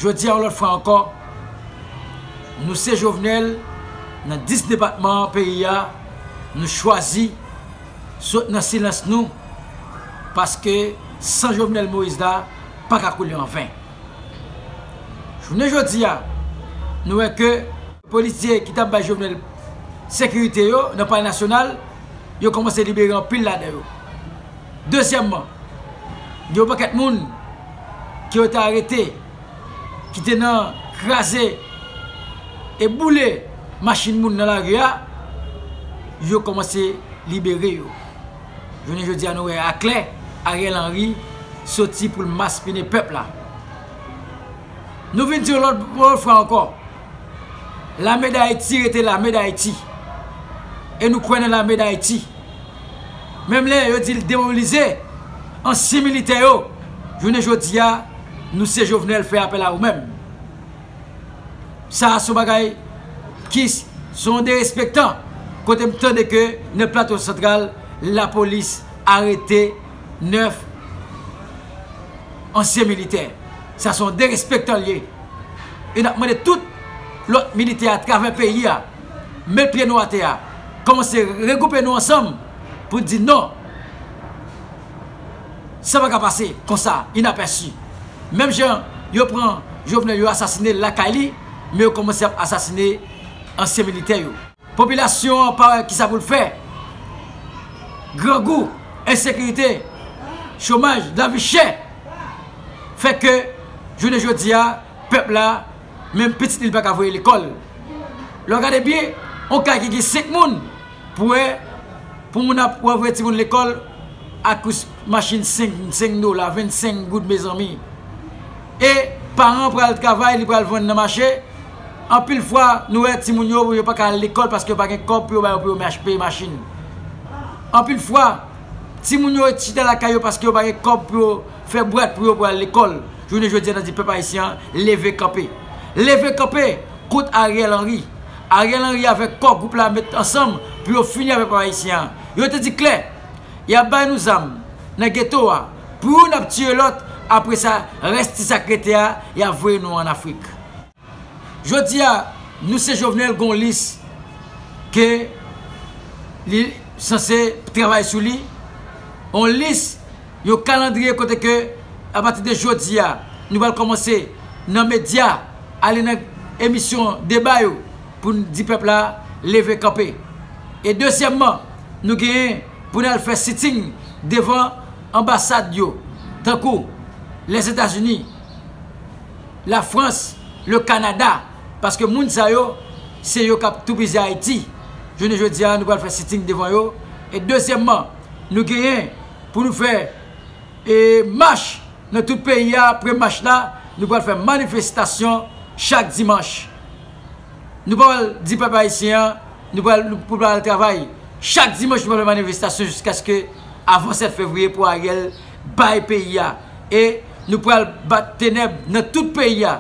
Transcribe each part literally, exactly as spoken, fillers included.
Jodi a, yon lòt fwa ankò, nou se Jovenel, nan dis depatman peyi a, nou chwazi sot nan silans nou, paske san Jovenel Moïse la pa ka koule anven. Jounen jodi a, nou wè ke polisye ki t ap bay Jovenel sekirite yo nan Palè Nasyonal, yo kòmanse libere anpil ladan yo. Dezyèmman, gen yon pakèt moun ke yo te arete, ki te nan kraze e boule machin moun nan lari a, yo kòmanse libere yo. Jounen jodi a, nou wè aklè Ariel Henry soti pou l maspinen pèp la. Nou vin di yon lòt, yon lòt fwa ankò, Lame Dayiti rete Lame Dayiti. E nou kwè nan Lame Dayiti. Menm lè yo di l demobilize ansyen militè yo, jounen jodi a, nou se Jovenel, fè apèl a ou menm. Sa a se yon bagay ki s-, se yon derespektan, kote m tande ke nan Plato Santral, lapolis arete nèf ansyen militè. Sa se yon derespektan l ye. E n ap mande tout lòt militè atravè peyi a, met pye nou atè a, kòmanse regwoupe nou ansanm pou n di non. Sa pa ka pase konsa, inapèsi. Menm jan yo pran Jovenel, yo asasine l lakay li, men yo kòmanse ap asasine ansyen militè yo. Popilasyon an pa wè kisa pou l fè. Grangou, ensekirite, chomaj, lavi chè fè ke jounen jodi a, pèp la, menm pitit li, li pa ka voye lekòl. Lè w gade byen, yon kay ki gen senk moun, pou wè, pou moun ap, w ap voye timoun lekòl, akoz machin senk, senk dola, vennsenk goud, mezanmi. E paran pral travay, li pral vann nan mache. Anpil fwa, nou wè timoun yo, yo pa ka al lekòl paske yo pa gen kòb pou yo ba yo, pou yo mach-, peye machin. Anpil fwa, timoun yo chita lakay yo paske yo pa gen kòb pou yo fè bwat pou yo, pou al lekòl. Jounen jodi a, n ap di pèp ayisyen an, leve kanpe. Leve kanpe kont Ariel Henry. Ariel Henry avèk kò gwoup la met ansanm pou yo fini avèk pèp ayisyen an. Yo te di klè, y ap bay nou zam nan geto a, pou youn ap tiye lòt, apre sa, rès ti sa k rete a, y ap voye nou ann Afrik. Jodi a, nou se Jovenel, gen yon lis ke li sanse travay sou li, yon lis, yon kalandriye kote ke, apati de jodi a, nou pral kòmanse nan medya, ale nan emisyon deba yo, pou n di pèp la leve kanpe. E dezyèmman, nou genyen pou n al fè sitting devan anbasad yo, tankou Lèzetazini, Lafrans, le Kanada, paske moun sa yo, se yo k ap toupizi Ayiti. Jounen jodi a, nou pral fè sitting devan yo. E dezyèmman, nou genyen pou nou fè, e, mach nan tout peyi a. Apre mach la, nou pral fè manifestasyon chak dimanch. Nou pa pral di pèp ayisyen an, nou pral, nou, pou pral travay. Chak dimanch, nou pral fè manifestasyon jiskaske avan sèt fevriye pou Ariel bay peyi a. E nou pral bat tenèb nan tout peyi a.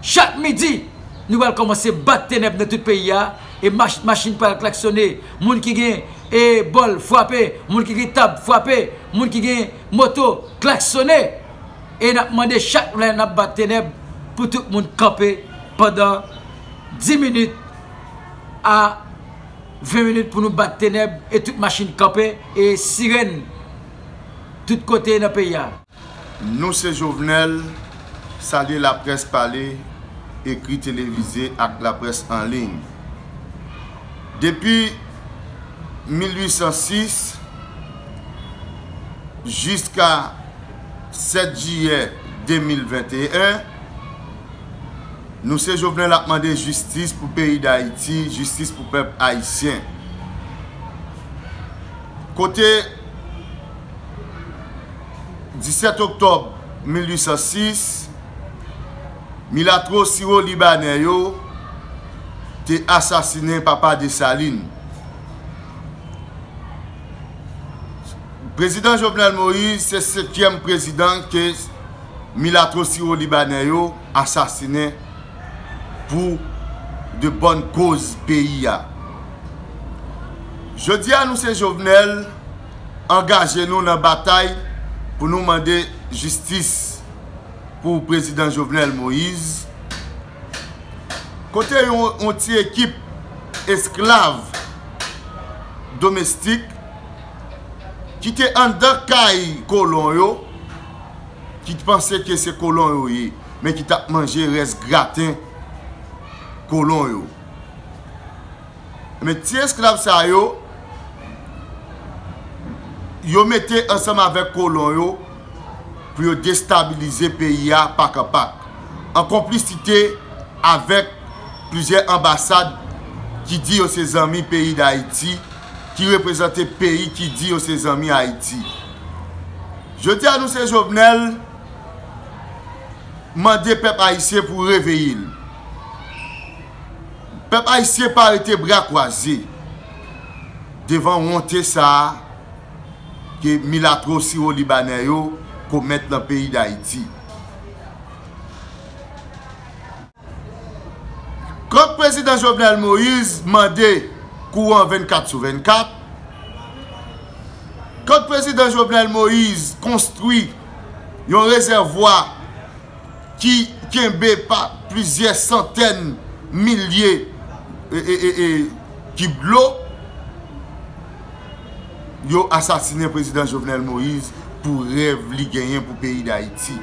Chak midi, nou pral kòmanse bat tenèb nan tout peyi a. E mach-, machin pral klaksonnen. Moun ki gen, e, bòl, frape. Moun ki gen tab, frape. Moun ki gen moto, klaksonnen. E n ap mande chak lè n ap bat tenèb pou tout moun kanpe pandan dis minit a ven minit pou nou bat tenèb e tout machin kanpe e sirèn tout kote nan peyi a. Nou se Jovenel, salye laprès pale, ekri, televize ak laprès an liy. Depi mil uit san sis jiska sèt jiyè de mil venteyen, nou se Jovenel ap mande jistis pou peyi Dayiti, jistis pou pèp ayisyen. Kote disèt oktòb mil uit san sis, milatwo siwo-libanè yo te asasinen papa Desalin. Prezidan Jovenel Moïse se senkyèm prezidan ke milatwo siwo-libanè yo asasinen pou de bòn koz peyi a. Jodi a, nou se Jovenel, angaje nou nan batay pou nou mande jistis pou prezidan Jovenel Moïse, kote yon, yon ti ekip esklav domestik ki te anndan kay kolon yo, ki panse ke se kolon yo ye, men ki t ap manje rès graten kolon yo. Men ti esklav sa yo, yo mete ansanm avèk kolon yo pou yo destabilize peyi a pak an pak, an konplisite avèk plizyè anbasad ki di yo se zanmi peyi Dayiti, ki reprezante peyi ki di yo se zanmi Ayiti. Jodi a nou se Jovenel mande pèp ayisyen pou reveye l. Pèp ayisyen pa rete bra kwaze devan wonte sa a ke milatwo siwo libanè yo komèt nan peyi Dayiti. Kòk prezidan Jovenel Moïse mande kouran vennkat sou vennkat, kòk prezidan Jovenel Moïse konstwi yon rezèvwa ki kenbe pa plizyè santèn milye e, e, e, e, kib dlo, yo asasinen prezidan Jovenel Moïse pou rèv li genyen pou peyi Dayiti.